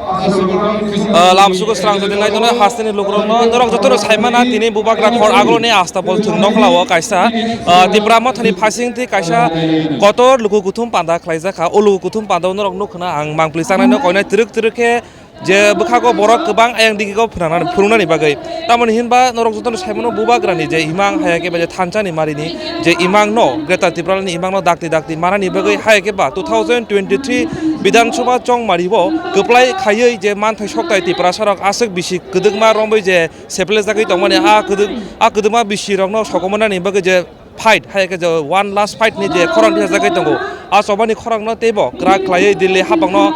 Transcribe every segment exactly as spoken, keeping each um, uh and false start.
Ah, lamsugo srang jodi nai tono hasteni lukurokno norok jotono saimana tini bubagra khor aguloni Astabol thwng nokhlao kaisa, ah, Tipra Mothani phasingtwi kaisa kotor luku kuthum panda khlaijak kha. O luku kuthum pandao norok nukha na ang mangpli changnaino koinai twrwk twrwk khe je bwkhago borok kwbang ayang digiko phwrangna-, phwrwngnani bagwi. Tamoni hinba norok jotono saimano bubagrani je imang haya khe ba je thansa ni marini je imang no Greater Tipraland ni imang no dakti dakti manani bagwi haya khe ba two thousand twenty-three Bidhan Sabha chongmari bo kwplai khaiwi je manthai soktai Tiprasa rok aswk bisi kwdwkma romwi je seplejagwi tongmani a kwdwk-, a kwdwkma bisi rokno sokomornani bagwi je fight, hai khe je one last fight ni je khorang thajagwi tongo. A chobani khorangno teibo kwrak khlaiwi Delhi hapangno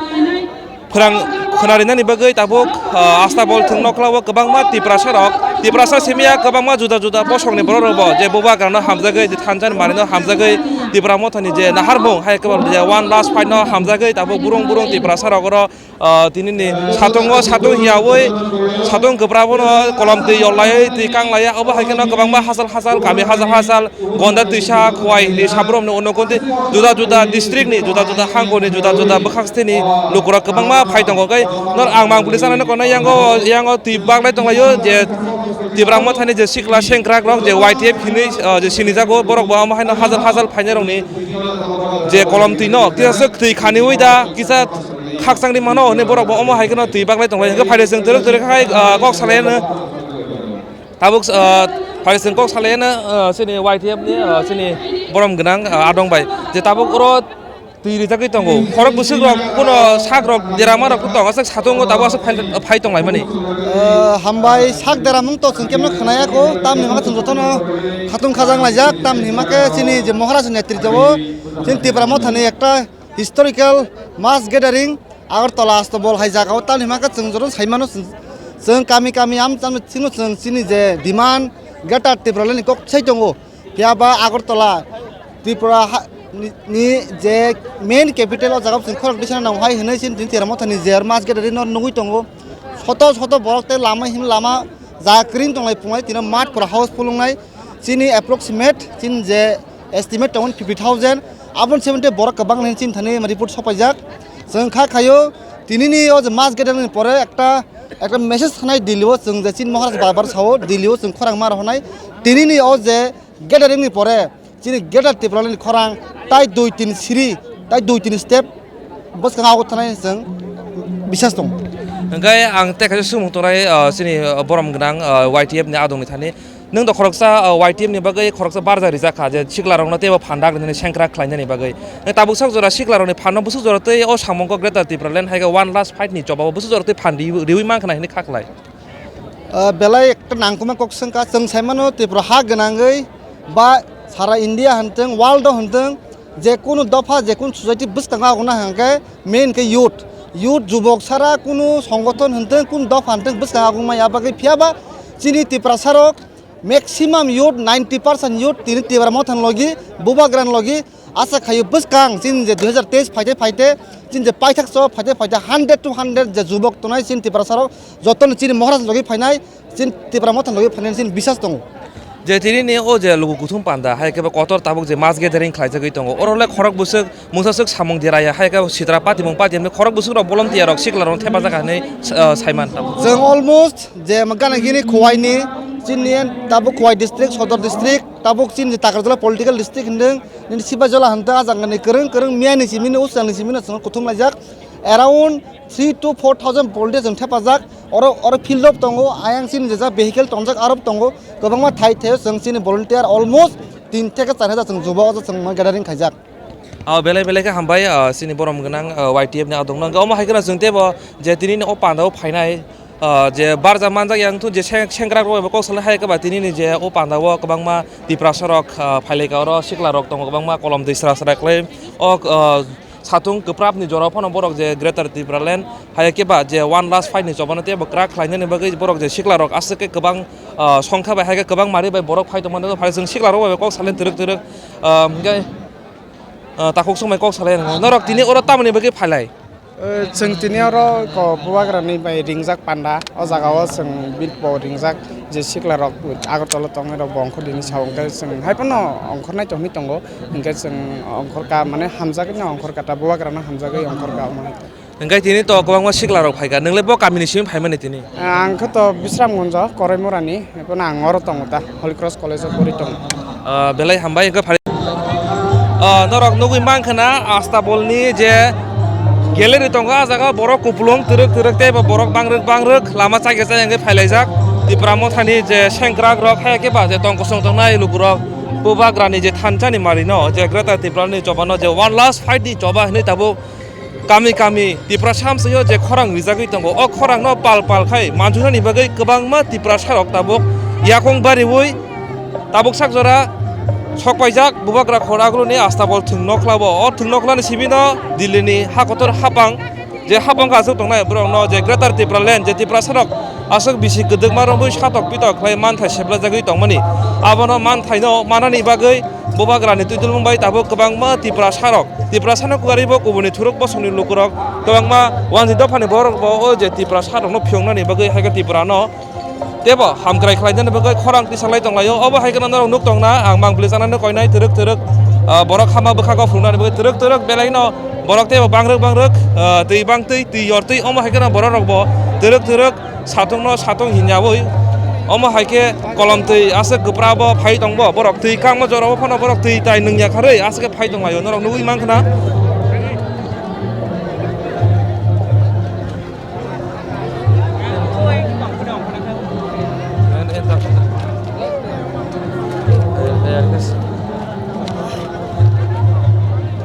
phwrang khwnarinani bagwi tabuk, ah, Astabol thwng nokhlao kwbangma Tiprasa rok, Tiprasa simiya kwbangma juda juda bosongni borok rokbo je bubagrano hamjagwi, je thansa ni marini hamjagwi, Tipra Mothani je naharmung hai khe je one last fight no hamjagwi tabuk burung burung Tiprasa rok oro Ah, tini ni satung o satung hiyawi satung kwbra bono kolom twi yol laiwi twi kang laiya obo hai kheno kwbangma hachal hachal kami hachal hachal gonda twisa khowai hinwi sabrumni uno kuntwi juda juda district ni juda juda hangkoni juda juda bwkhak sthini lukurok kwbangma phai tongo khe nor ang mang police ano kono yango yango twi baglai tonglaio je Tipra Mothani je sikla sengkrak rok je Y T F hinwi ah, je sinijago borok bo omo haino hachal hachal phainai rokni je kolom twi no kisa swk twi khaniwi da kisa khakchangni mano hwnwi borok bo omo hai kheno twi baglai tonglai hwnkhe phaide chwng twrwk twrwk khai, ah, kok salai ano tabuk, ah, phaide chwng kok salai ano, ah, chini Y T F ni, ah, chini borom gwnang, ah, adong bai je tabuk oro twi rijagwi tongo khorok bwswk rok kuno sak rok derama rok tongo aswk satung o tabuk aswk phai, phai tonglaimani. Ah, hambai sak deramung to chwng kemno khwnaya kho tamni hwnba khe chwng jotono khatung khajang laijak tamni hwnba khe chini je Maharaj ni netrito o chini Tipra Mothani ekta historical mass gathering Agartala Astabol hai jagao tani hwnba khe chwng joto saimano chwng, chwng kami kami am chwng chini je demand Greater Tipraland ni kok sai tongo. Phiya ba Agartala Tripura ha ni, ni je main capital o jaga chwng khorang bisana nang hai hwnwi chini Tipra Mothani je mass gathering no nugwi tongo. Soto soto borok tei lama him lama ja kring tonglai punglai tino mat pura house phulungnai. Chini approximate chini je estimate tongo fifty thousand, aboni seventy borok kwbang nai chini thani report sopaijak. Chwng kha khayo tinini o je mass gathering ni pore ekta, ekta message thanai Delhi o chwng je chini Maharaj bar bar sao Delhi o chwng khorang ma rohonai tinini o je gathering ni pore chini Greater Tipraland ni khorang tai dui tin siri, tai dui tin step bwskango thanai chwng bisas tongo. Hwnkhe ang tei kaisa sumung tongnai, ah, chini, ah, borom gwnang, ah, Y T F ni adongni thani. Nwng do khoroksa, ah, Y T F ni bagwi khoroksa barja rijak kha je siklarokno teibo phan dak rinani sengkrak khlainani bagwi. Nwng tabuk sak jora siklarokni phanno bwswk jora tei o samungko Greater Tipraland hai khe one last fight ni chobao bwswk jora tei phan riwi, riwi mankha na hinwi kha khlai. Ah, belai ekta nangkukma kok swngkha, chwng saimano Tripura ha gwnangwi ba sara India hwntwng, world o hwntwng, je kunu dopha, je kunu society bwskango aguna hwnkhe main khe youth. Youth jubok sara kunu songothon hwntwng, kunu dopha hwntwng bwskango agungma ya bagwi phiya ba chini Tiprasa rok maximum youth, ninety percent youth tini Tipra Mothani logi, Bubagrani logi, Asa khayo bwskang chini je dui hazar teis phaite phaite chini je paithak so phaite phaite hundred to hundred je jubok tongnai chini Tiprasa rok jotono chini Maharaj logi phainai chini Tipra Motha logi phainai chini bisas tongo. Je tini ni o je lugu kuthum panda hai khe kotor tabuk je mass gathering khlaijagwi tongo, oro le khorok bwswk mungsa swk samung deraya hai khe sitra patimung patimung khorok bwswk rok bolom tiya rok sikla rok thepajak hinwi, ah, saiman tabuk. Chwng almost je gana gini Khowai ni chini tabuk Khowai district, Sodor district, tabuk chini Takarjala political district hindwng. Nini Sibajola hwnta ajak ni kwrwng kwrwng miya ni simi ni usang ni simi no chwng kuthum laijak. Around three to four thousand volunteer chwng thepajak. Oro, oro field rok tongo, ayang chini jesa vehicle tongjak arok tongo. Kwbangma thai thai chwng chini volunteer almost tin theke char hajar chwng juba oja chwng gathering khaijak. Ah, belai belai khe hambai, ah, chini borom gwnang, ah, Y T F ni adong no. Omo hai kheno chwng tebo je tini ni o panda o phainai, ah, je barja manjak yang thu je seng-, sengkrak rok bai bo kok salai hai khe ba tini ni je o panda o kwbangma Tiprasa rok, ah, phailai ka oro sikla rok tongo kwbangma kolom twi sra sra khlai o, ah, satung kwprap ni jora phano borok je Greater Tipraland hai khe ba je one last fight ni chobano tei bo kwrak khlai nani bagwi borok je sikla rok aswk khe kwbang, ah, songkha bai hai khe kwbang mari bai borok phai tongmani phai chwng sikla rok bai kok salai twrwk twrwk, ah, hwnkhe, ah, takhuk swngbai kok salai norok tini oro tamoni bagwi phailai. Eh, chwng tini oro ko bubagrani bai ringjak panda. O jaga o chwng bilbo ringjak je sikla rok Agartala tongnai rok bo ongkhor dini sa ongkhe chwng hai phano ongkhor nai tongwi tongo. Hinkhe chwng ongkhor ka mane hamjagwi no ongkhor ka ta bubagrano hamjagwi ongkhor ka omo hai. Hwnkhe tini to kwbangma siklarok phaikha, nwngla bo kamini simi phaimani tini? Ang khe to Bisramganj, Koraimorani, ekheno ang oro tongo ta, Holy Cross College-o pori tongo. Ah, belai hambai, hwnkhe phai-, ah, norok nugwi mankha na, Astabolni je gallery tongo, ah jaga borok kupulung twrwk twrwk tei bo borok bangrwk bangrwk lama chaya chaya hwnkhe phailaijak. Tipra Mothani je sengkrakrok, hai khe ba je tong kosong tongnai lukurok, Bubagrani je thansani marino, je Greater Tipralandni chobano je one last fight ni choba hinwi tabuk kami kami Tiprasa amchaio je khorang rijagwi tongo, o khorangno pal pal khai manjuknani bagwi kwbangma Tiprasarok tabuk yakung bariwi tabuk sak jora sokpaijak Bubagra khor aguluni Astabol thwng nokhlao. O thwng nokhlani sibino Dillini hakotor hapang je hapang aswk tongnai borokno je Greater Tipraland je Tiprasarok aswk bisi kwdwkma romwi satok pitok khlai manthai seplajagwi tongmani, abono manthaino manani bagwi Bubagrani twidulmung bai tabuk kwbangma Tiprasarok, Tiprasano kwrwi bo kubuni thuruk bosongni lukurok kwbangma wanjwi dophani borok bo o je Tiprasarokno phiyoknani bagwi hai khe Tiprano teibo hamkrai khlainani bagwi khorang tisalai tonglaio. Obo hai kheno norok nuk tongna ang mangpili chanani koinai twrwk twrwk, ah, borok hama bwkhago phunuknani bagwi twrwk twrwk belaino borok teibo bangrwk bangrwk, ah, twi bangtwi twi yortwi omo hai kheno borok rokbo twrwk twrwk Satung no satung hinyawi, omo hai khe kolom twi aswk kwpra bo phai tong bo, borok twi kangma jora o phano borok twi tai nungya kharwi aswk khe phai tong laio, norok nugwi mankha na.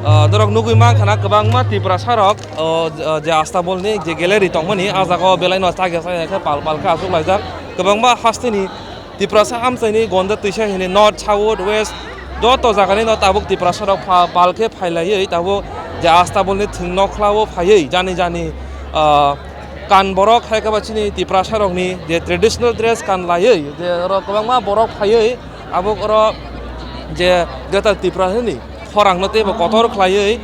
Ah, norok nugwi mankha na kwbangma Tiprasa rok. O, o, je Astabol ni je gallery tongmani, ah jaga o belai no chakya chaya khe pal pal khe achuk laijak. Kwbangma hasteni Tiprasa amchaini gonda twisa hini north, south, west joto jaga ni no tabuk Tiprasa rok pha-, pal khe phai laiwi tabuk je Astabol ni thwng nokhlao phaiwi jani jani, ah, kan borok hai khe ba chini Tiprasa rok ni je traditional dress kan laiwi je oro kwbangma borok phaiwi tabuk oro je Greater Tripura hini khorang no teibo kotor khlaiwi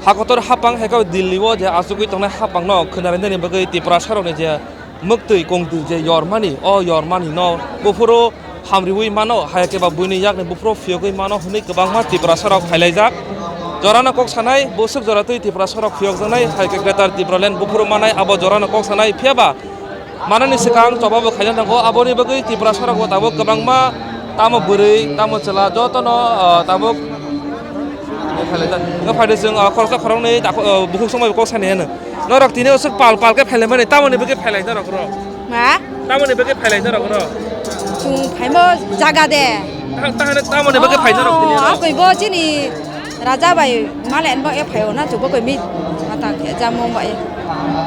Hakotor hapang hai khe Delhi o je achugwi tongnai hapang no khwnarwi nani bagwi Tiprasa rok ni je mwktwi kongtwi je yormani, o yormani no buphuru hamriwi mano, hai khe ba buini yakni buphuru phiyogwi mano hwnwi kwbangma Tiprasa rok phailaijak. Jora no kok sanai, bwswk jora twi Tiprasa rok phiyokjaknai, hai khe Greater Tipraland buphuru manai abo jora no kok sanai, phiya ba Manani swkang choba bo khaina nango, aboni bagwi Tiprasa rok bo tabuk kwbangma tamo bwrwi, tamo chwla jotono, ah, tabuk. Nga phaidi chwng, ah, khoroksa khoroknwi dakhuk, ah, bukhuk songbai kok sani hino. Norok tini aswk pal pal khe phailaimani, tamoni bagwi phailai norok ro? Ma? Tamoni bagwi phailai norok ro? Chwng phaimo jaga de. Ta-, tahano tamoni bagwi phai norok tini ro? Oh, akoi bo chini Raja bai male bo e phaio na chubo koi mi mata khe jamo bai.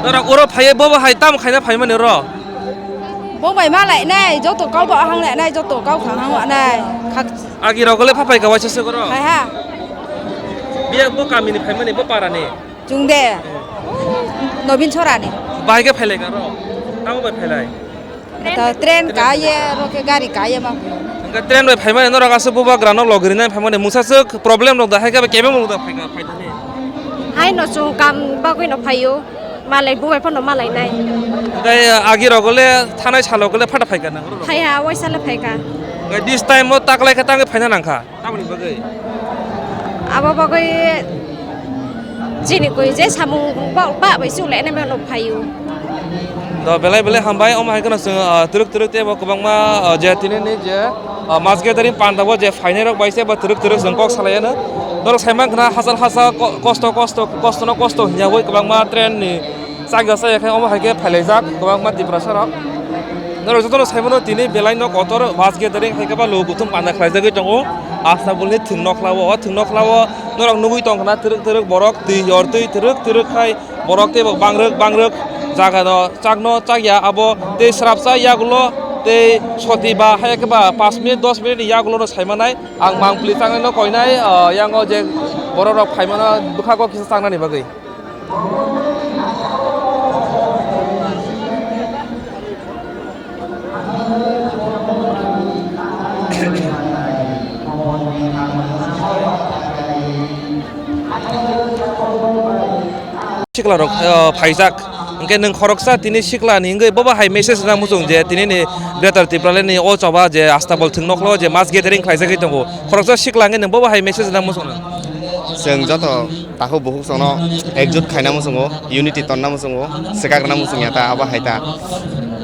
Norok oro phaiye bo bo hai tam khaina phaimani ro? Bo bai malai nai joto kau bo hang lai nai joto kau khang hang wa nai. Khak Agi rogole phapai ka waisa se goro? Hai ha. Biya bo kamini phaimani bo parani? Chwng de. Nobin Sorani. Bahai khe phailai ka ro? Tamo bai phailai? Ata train ka ye, ro khe gari ka ye ma. Hwnkhe train bai phaimani norok aswk bubagra no logri nai phaimani mungsa swk problem rok da hai khe kebeng rok da phai kha phai thani. Hai no chwng kam bagwi no phaio, malai bubai phano malai nai. Hwnkhe agi rok le thanai salo le phata phai kha nang. Phai ha, waisa le phai kha. Hwnkhe this time o taklai khe tangwi phaina nang kha. Tamoni bagwi? Abo bagwi chini koi je samung ba, ba bai chuk le ne mano phaio. Do belai belai hambai, omo hai kheno chwng, ah, twrwk twrwk tei bo kwbangma, ah, je tini ni je, ah, mass gathering panda o je phainai rok bai se bo twrwk twrwk chwng kok salai ano. Norok sai mankha na hachal hachal ko-, kosto kosto kosto no kosto hinya bai kwbangma train ni Chakya chaya khe omo hai khe phailaijak kwbangma Tiprasa rok. Norok jotono saimano tini belai no kotor mass gathering hai khe ba lugo kuthum panda khlaijagwi tongo. Astabulni thwng nokhlao, o thwng nokhlao norok nugwi tongkha na twrwk twrwk borok twi yor twi twrwk twrwk khai borok teibo bangrwk bangrwk jaga no chakno chakya abo tei srapsa yagulo tei soti ba hai khe ba panch minute dos minute ni yagulo no saimanai ang mangpili chaknai no koinai, ah, yango je borok rok phaimano bwkhago kisa chaknani bagwi. Sikla rok, eh, phaijak. Hwnkhe nwng khoroksa tini sikla ni wngwi bobo hai message rwna muchung je tini ni Greater Tipraland ni o choba je Astabol thwng nokhlao je mass gathering khlaijagwi tongo. Khoroksa sikla hwnkhe nwng bobo hai message rwna muchung nang? Chwng joto takhuk bukhuk chwngno ekjut khaina muchungo, unity tonna muchungo, swkak rwna muchungya ta abo hai ta.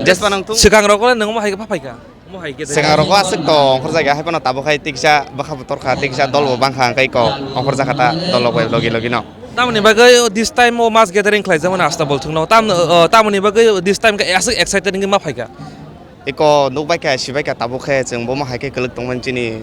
Jespa nang tung. Swkang rok le nang mo hai khe pha phai kha? Mo hai khe swkang rok aswk to ongkhor jagya hai phano tabuk hai tiksa bwkha bo torkha, tiksa dol bo bangkha, hwnkhe ko ongkhor jakha ta dol rok bai logi logi no. Tamoni bagwi this time o mass gathering khlai jakmani asta bol thungno. Tam, uh, tamoni bagwi this time khe aswk excited wngwi ma phai kha? Eko nukbai kha, sibai kha, tabuk khe chwng bomo hai khe kwlwk tongmani chini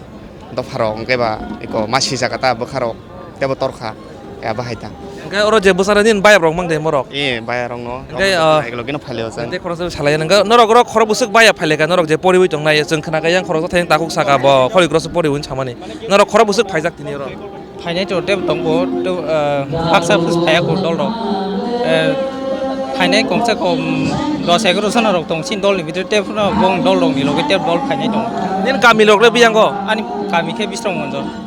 dopharok, hwnkhe ba eko ma sijak kha ta bwkharok teibo torkha, ya bahai ta. Hwnkhe oro je bwsarok nini bayap rok mang de morok? Eh, bayap rok no. Hwnkhe, ah, hai logino phaileo chwng. Tei khoroksa salai nang norok oro khorok bwswk bayap phailai kha, norok je poriwi tongnai chwng khna kha yang khoroksa thayeng takhuk saka bo khorok rok se poriwi samani. Norok khorok bwswk phaijak tini oro? Phainai to tebo tongbo, tebo, eh, haksa phus phaiya ko dol rok. Eh, phainai komsa kom dos egaroh jona rok tong, chini dol ni bidire tebo no bong dol rok ni loge tebo dol phainai tong. Nini kami rok le biyango? Ani kami khe Bisramganj.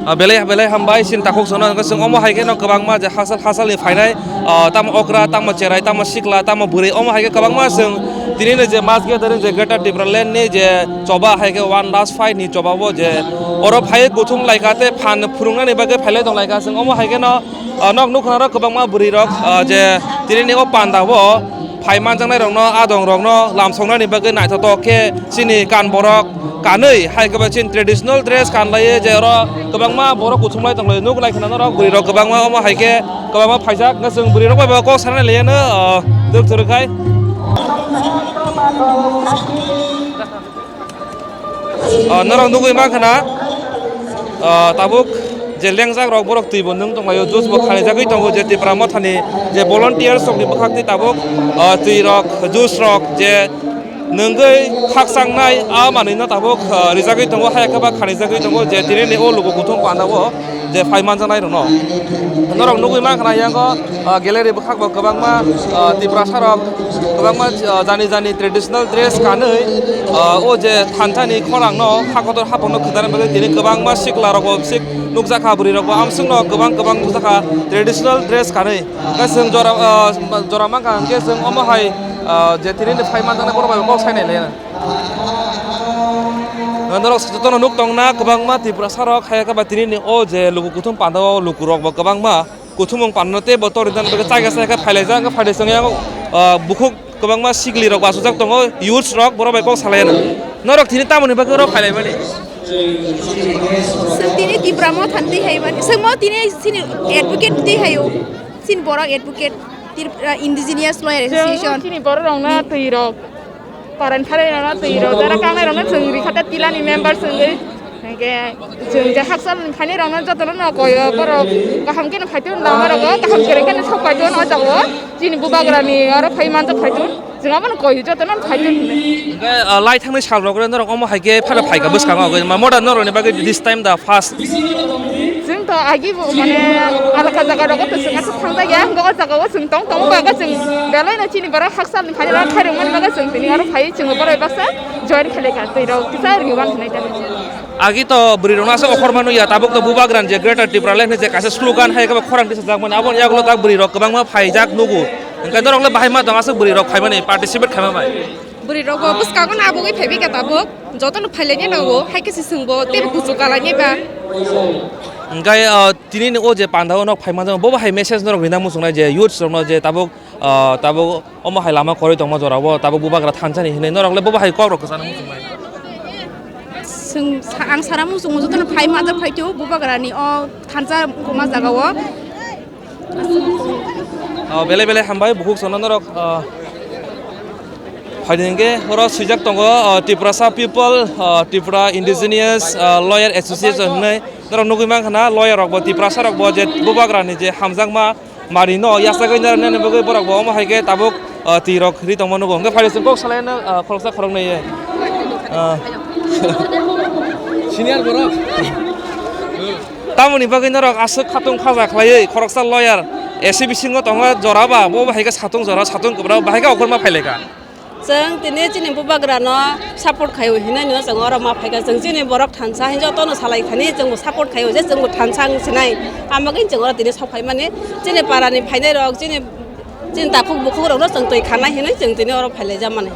Ah, belai, belai hambai, chini takhuk sono, chwng omo hai khe no kwbangma je hasal, hasal ni phainai, ah, tamo okra, tamo cherai, tamo sikla, tamo bwrwi, omo hai khe kwbangma chwng tini ni je mass gathering je Greater Tipraland ni je choba hai khe one last fight ni choba bo je oro phai kuthum lai kha tei phan phwrwng nani bagwi phailai tong lai kha. Chwng omo hai khe no, ah, nok nukha rok kwbangma bwrwi rok, ah, je tini ni o panda o phai manjaknai rok no, adong rok no lamsok nani bagwi naithotok khe chini kan borok kanwi hai khe ba chini traditional dress kan lai o je oro kwbangma borok kuthum lai tong lai o, nuk lai khna norok bwrwi rok kwbangma omo hai khe kwbangma phaijak. Chwng bwrwi rok bai bo kok sana lai o no, ah, twrwk twrwk khai. Ah, norok nugwi mankha na, ah, tabuk je lengjak rok borok twi bo nung tonglaio, juice bo khanijagwi tongo, je Tipra Mothani je volunteers rokni bwkhak twi tabuk, ah, twi rok, juice rok je nungwi khakchangni a manwino tabuk, ah, rijagwi tongo, haya khe ba khanijagwi tongo, je tinini o luku kuthum panda o je phai manjaknai rokno. Norok nugwi mankha na yango, ah, gallery bwkhak bo kwbangma, ah, Tiprasa rok kwbangma, ah, jani jani traditional dress kanwi, ah, o je thansa ni khorang no hakotor hapang no khwtana bagwi tini kwbangma sikla rok bo sik nukjakha, bwrwi rok bo amswk no kwbang kwbang nukjakha traditional dress kanwi. Hwnkhe chwng jora, ah, jora mankha hwnkhe chwng omo hai, ah, je tini ni phai manjaknai borok bai kok sai nai le. Norok jotono nuk tong na kwbangma Tiprasa rok haya khe ba tini ni o je luku kuthum panda o luku rok bo kwbangma. Kuthumung panno tei bo tori dan bagwi chaga chaga phailaijak, wngkha phailai chwng yang, ah, bukhuk kwbangma sikli rok bachajak tongo, youths rok borok bai kok salai ano. Norok tini tamoni bagwi oro phailaimani? Chwng tini Tipra Motha twi hai mani, chwng mo tini chini advocate twi hai o, chini borok advocate, Tripura Indigenous Lawyer Association. Chini borok rok na twi rok. Paran kharwi rokno twi rok, jara kangnai rokno chwng rikha ta tilani member chwngwi. Hwnkhe chwng je hakchal ni phainai rokno jotono no koi o, borok kaham khe no phaiton lama rogo, kaham kwrwi khe no sok phaiton o jago. Chini bubagra ni oro phai manjak phaiton. Chwng abono koi jotono phaiton hinwi. Hwnkhe, ah, lai thangnai sal rok norok omo hai khe phano phaikha bwskango, ma modern norok ni bagwi this time the first. Chwng to agi bo mane alaka jaga rogo to chwng aswk thangjakya, hwnkhe o jaga o chwng tong tongo, ba chwng belai no chini borok hakchal ni phainai rok khairokmani bagwi chwng tini oro phaiwi chwng borok baksa join khlai kha, twi rok kisa ringi wan khnai ta. Agi to bwrwi rokno aswk okhorma nukya, tabuk to bubagra ni je Greater Tipraland hinwi je kaisa slogan hai khe bo khorang tisajak mani, aboni yagulo tak bwrwi rok kwbangma phaijak nugo, hwnkhe norok le bahai ma tong aswk bwrwi rok phaimani participate khaima bai? Bwrwi rok bo bwskango no abugwi phaibai kha tabuk, jotono phailaini nango, hai khe se chwngbo teibo kuchuk kalaini ba. Hwnkhe, ah, tini ni o je panda o nok phai manjak, bo bo hai message norok rina muchungnai je youths rokno je tabuk, ah, tabuk omo hai lama kwrwi tongma jora o tabuk bubagra thansa ni hinwi norok le bo bo hai kok rok kwchana muchungnai. Chwng sa-, ang sana muchungo jotono phai manjak phai tio bubagra ni o thansa wngkoma jaga o. Oh, belai belai hambai bukhuk sono norok, oh, phaidi hwnkhe oro swijak tongo, oh, Tiprasa People, oh, Tripura Indigenous, oh, Lawyer Association hinwi norok nugwi mankha na, lawyer rok bo Tiprasa rok bo je bubagra ni je hamjakma mari no yachagwi narwknani bagwi borok bo omo hai khe tabuk, oh, twi rok ri tongma nugo, hwnkhe phaidi chwng kok salai no, oh, khoroksa khoroknwi, oh. Senior borok. Tamoni bagwi norok aswk khatung khaja khlaiwi khoroksa lawyer A C bisingo tongo jora ba, bo bahai khe satung jora, satung kwbra, bahai khe okhorma phailaikha. Chwng tini chini bubagrano support khaio hinwi no chwng oro ma phaikha. Chwng chini borok thansa hinwi jotono salai khani chwngbo support khaio je chwngbo thansa wng sinai. Amo bagwi chwng oro tini sok phaimani chini parani phainai rok, chini Chini takhuk bukhuk rokno chwng twi khanai hinwi chwng tini oro phailaijak mani.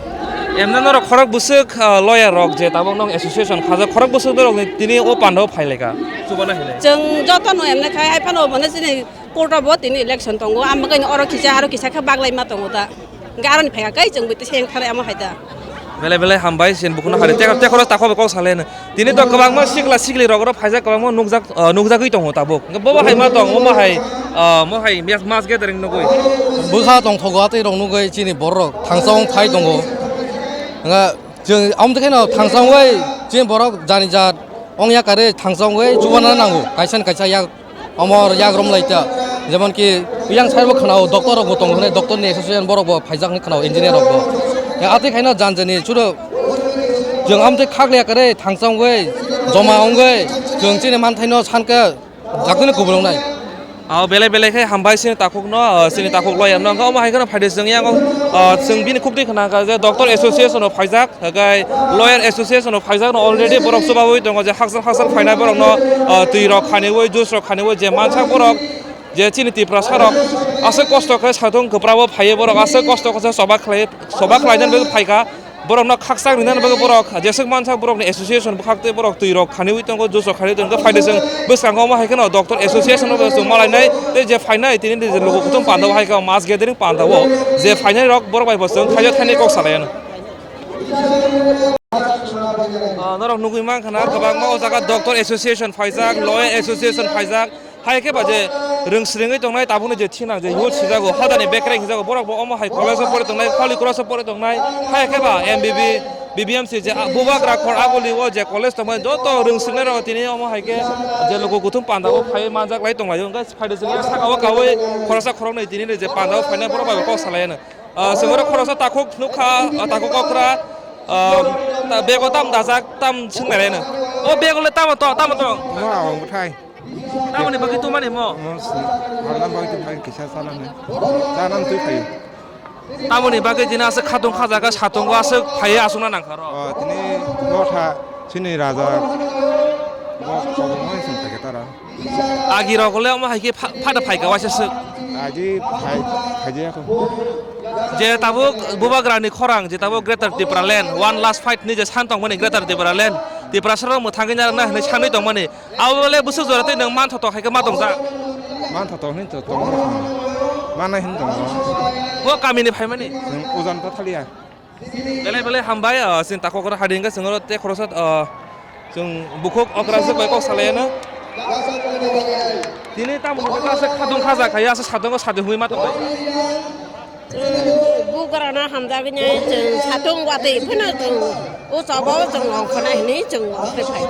Emne norok khorok bwswk, ah, lawyer rok je tabuk nong association khajak, khorok bwswk norok ni tini o panda o phai lai kha. Chubana hinwi. Chwng joto no emne khai, hai phano bono chini court o bo tini election tongo, ang bagwi oro kisa, aro kisa khe baglai ma tongo da. Hwnkhe aroni phai kha kai chwng bwtwi seng thar amo hai da. Belai belai hambai, sin bukhukno hari. Tei, tei khorok takhok kok saleno. Tini to kwbangma sikla sikli rok oro phaijak, kwbangma nukjak, ah, nukjagwi tongo tabuk. Hwnkhe bobo hai ma tong, omo hai, ah, mo hai mass, mass gathering nugwi. Bwkha tongthogo atwi rok nugwi chini borok thangsa wng phai tongo. Hwnkhe chwng amtwi kheno thangsa wngwi chini borok jani jat wng ya kare thangsa wngwi chubana nango. Kaisa ni kaisa yak Omo yak rom lai ta. Jemon ki yang side bo khwnao doctor rok bo tongo hwnwi, doctor ni association borok bo phaijak hwnwi khwnao, engineer rok bo. Ya, atwi khaino jan jani chwrwk. Chwng amtwi khakliya kwrwi thangsa wngwi, joma wngwi, chwng chini manthaino sankha, jaktwino kubulungnai. Ah, belai belai khe hambai chini takhukno, ah, chini takhuk lawyer no. Wngkha omo hai kheno phaidi chwng yang, ah, chwng bini khukti khna kha je doctor association o phaijak. Hwnkhe lawyer association o phaijak no already borok chubaui tongo je hakchal hakchal phainai borok no, ah, twi rok khaniui, juice rok khaniui je mansak borok je chini Tiprasa rok aswk kosto khe satung kwprabo phaiwi borok aswk kosto khe choba khlai, choba khlai nani bagwi phaikha. Borok no khakchang rinani bagwi borok jeswk mansak borok ni association bwkhak tei borok twi rok khaniui tongo, juice rok khaniui tongo, phaidi chwng bwskango omo hai kheno doctor association no chwng malainai tei je phainai tini je luku kutung panda o hai khe mass gathering panda o je phainai rok borok bai bo chwng thaijak thainai kok salai ano. Ah, norok nugui mankha na, kwbangma o jaga doctor association phaijak, lawyer association phaijak, hai khe ba je rwng swrwngwi tongnai tabukni je thinang je youth sijago, hodani bekreng hijago, borok bo omo hai college o pori tongnai, Holy Cross o pori tongnai, hai khe ba M B B, B B M C je, ah, Bubagra khor aguli o je college tongmani joto rwng swrwngnai rok tini omo hai khe je luku kuthum panda o phai manjak lai tonglaio, hwnkhe phaidi chwng saka o kaui khoroksa khoroknwi tini je panda o phainai borok bai bo kok salai ano. Ah, chwng oro khoroksa takhuk nukha, ah, takhuk okra, ah, ta-, bego tam dajak, tam swngnaireno. O bego le tamo to, tamo to? Mo awang bwthai. Tamoni bagwi tumani mo? Mo si-, halna bagwi tumani kisa chanani. Chanani twi phaio. Tamoni bagwi tini aswk khatung khajaga satungo aswk phaiya aswkna nangkha ro. Oh, tini motha chini raja. Bo kobongma song thake tara. Agi rok le omo hai khe pha-, phada phaika waisa swk. Agi phai, phaijaya kho. Je tabuk Bubagrani khorang, je tabuk Greater Tipraland, one last fight ni je san tongmani Greater Tipraland, Tiprasa rok mwthangwi narwkna hinwi sanwi tongmani. Abo le bwswk jora tei nwng manthotok hai khe ma tongjak. Manthotok hinwi to tongma manai hinwi tongo. Bo kamini phaimani? Nwng ujan pathaliya. Belai belai hambai, ah, chini takhuk okra hadi hwnkhe chwng oro tei khoroksa, ah, chwng bukhuk okraswk bai kok salai ano. Tini tamoni bagwi aswk khatung khaja khai, aswk satung o satung hwnwi ma tongo. Chwng bugrano hamjagwi nai chwng satung watwi phano chwng o chobo chwng ongkhornai hwnwi chwng ongkhorwi phai.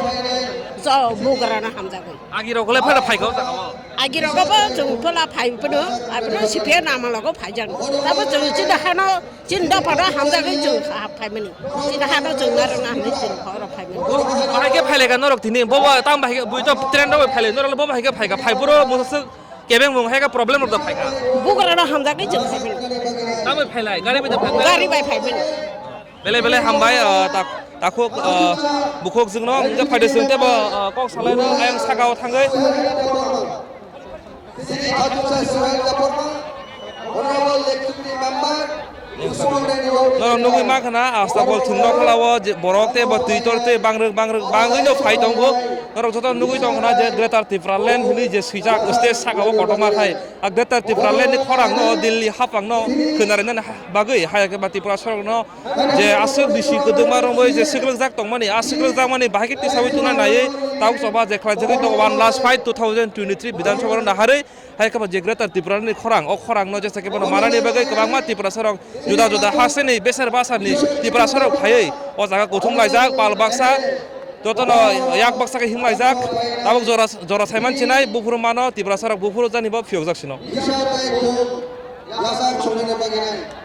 Cho bugrano hamjagwi. Agi rok le phano phaikha o jaga o. Agi rok bo chwng phola phai phano, aphano C P M nama logo phai jang. Tabo chwng chini hano Chini dophano hamjagwi chwng ha-, phaimani. Chini hano chwng narwkna hinwi chwng horo phaimani. Bahai khe phailai kha norok tini, bobo tamo bahai khe, bui to train rok bai phailai, norok bo bahai khe phaikha, phai phuru mososwk kebeng mung hai khe problem rok da phaikha. Bugrano hamjagwi chwng phaimani. Tamo phailai, gari bai da phaikha? Gari bai phaimani. Belai belai hambai, ah, tak-, takhuk, ah, bukhuk chwngno, hwnkhe phaidi chwng teibo, ah, kok salaino ayang sakao thangwi. Norok nugwi mankha na, Astabol thwngno kholao je borok tei bo twi tor tei bangrwk bangrwk bangwi no phai tongo. Norok joto nugwi tongkha na je Greater Tipraland hwnwi je swijak stage saka o kotorma khai. A Greater Tipraland ni khorang no Delhi haphang no khwnarinani bagwi hai khe ba Tripura sorok no je aswk bisi kwdwkma romwi je swkrakjak tongmani, a swkrakjakmani bahai khe tisaui tongna naiwi tabuk choba je khlaijagwi tongo one last fight two thousand twenty-three Bidhan Sabha rok naharwi, hai khe bo je Greater Tripura ni khorang, o khorang no jesa khe bono manani bagwi kwbangma Tiprasa rok juda juda hasteni beser basarni Tiprasa rok phaiwi o jaga kuthum laijak, pal baksa jotono yak baksa khe him laijak, tabuk jora jora saiman sinai buphuru mano Tiprasa rok buphuru jani bo phiyokjak sino. Yasak songwini bagwi nai.